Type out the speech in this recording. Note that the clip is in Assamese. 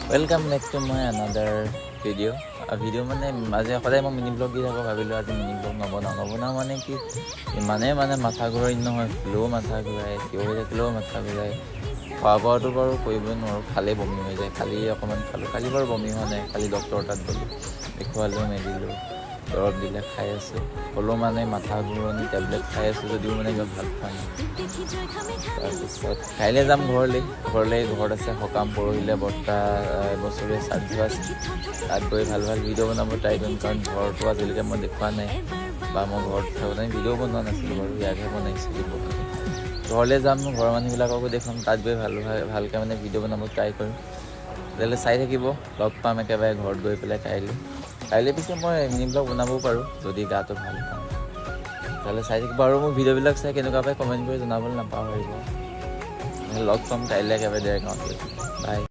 Welcome back to my another video. Video মানে আজি সদায় মই মিনি ব্লগ দি থাকোঁ। ভাবিলোঁ আজি মিনি ব্লগ নবনাওঁ। নবনাওঁ মানে কি, ইমানেই মানে মাথা ঘূৰাই নহয়, শুলেও মাথা ঘূৰাই, থিয় হৈ থাকিলেও মাথা ঘূৰাই। খোৱা বোৱাটো বাৰু কৰিবই নোৱাৰোঁ, খালেই বমি হৈ যায়। কালি অকণমান খালোঁ, কালি বাৰু বমি হোৱা নাই। কালি ডক্টৰৰ তাত গ'লোঁ, দেখুৱালোঁ মেলিলোঁ, দৰৱ দিলে, খাই আছোঁ। হ'লেও মানে মাথা ঘূৰণি টেবলেট খাই আছোঁ যদিও মানে কিবা ভাল পোৱা নাই। তাৰপিছত কাইলৈ যাম ঘৰলৈ। ঘৰলৈ, ঘৰত আছে সকাম। পৰহিলৈ বৰ্তা এবছৰীয়া শ্ৰাদ্ধ আছে। তাত গৈ ভাল ভাল ভিডিঅ' বনাব ট্ৰাই কৰিম, কাৰণ ঘৰটো আজিলৈকে মই দেখুওৱা নাই বা মই ঘৰত থাকোঁতে ভিডিঅ' বনোৱা নাছিলোঁ বাৰু, ইয়াতহে বনাইছিলোঁ। ঘৰলৈ যাম, মোৰ ঘৰৰ মানুহবিলাককো দেখুৱাম। তাত গৈ ভাল ভাল ভালকৈ মানে ভিডিঅ' বনাব ট্ৰাই কৰিম। তেতিয়াহ'লে চাই থাকিব, লগ পাম একেবাৰে ঘৰত গৈ পেলাই কাইলৈ। কাইলৈ পিছে মই মিনি ব্লগ বনাবও পাৰোঁ, যদি গাটো ভাল পাওঁ। তেতিয়াহ'লে চাই থাকিব আৰু মোৰ ভিডিঅ'বিলাক চাই কেনেকুৱা পায় কমেণ্ট কৰি জনাবলৈ নাপাহৰিব। লগ পাম কাইলৈ একেবাৰে দেৰগাঁৱত গৈ। বাই।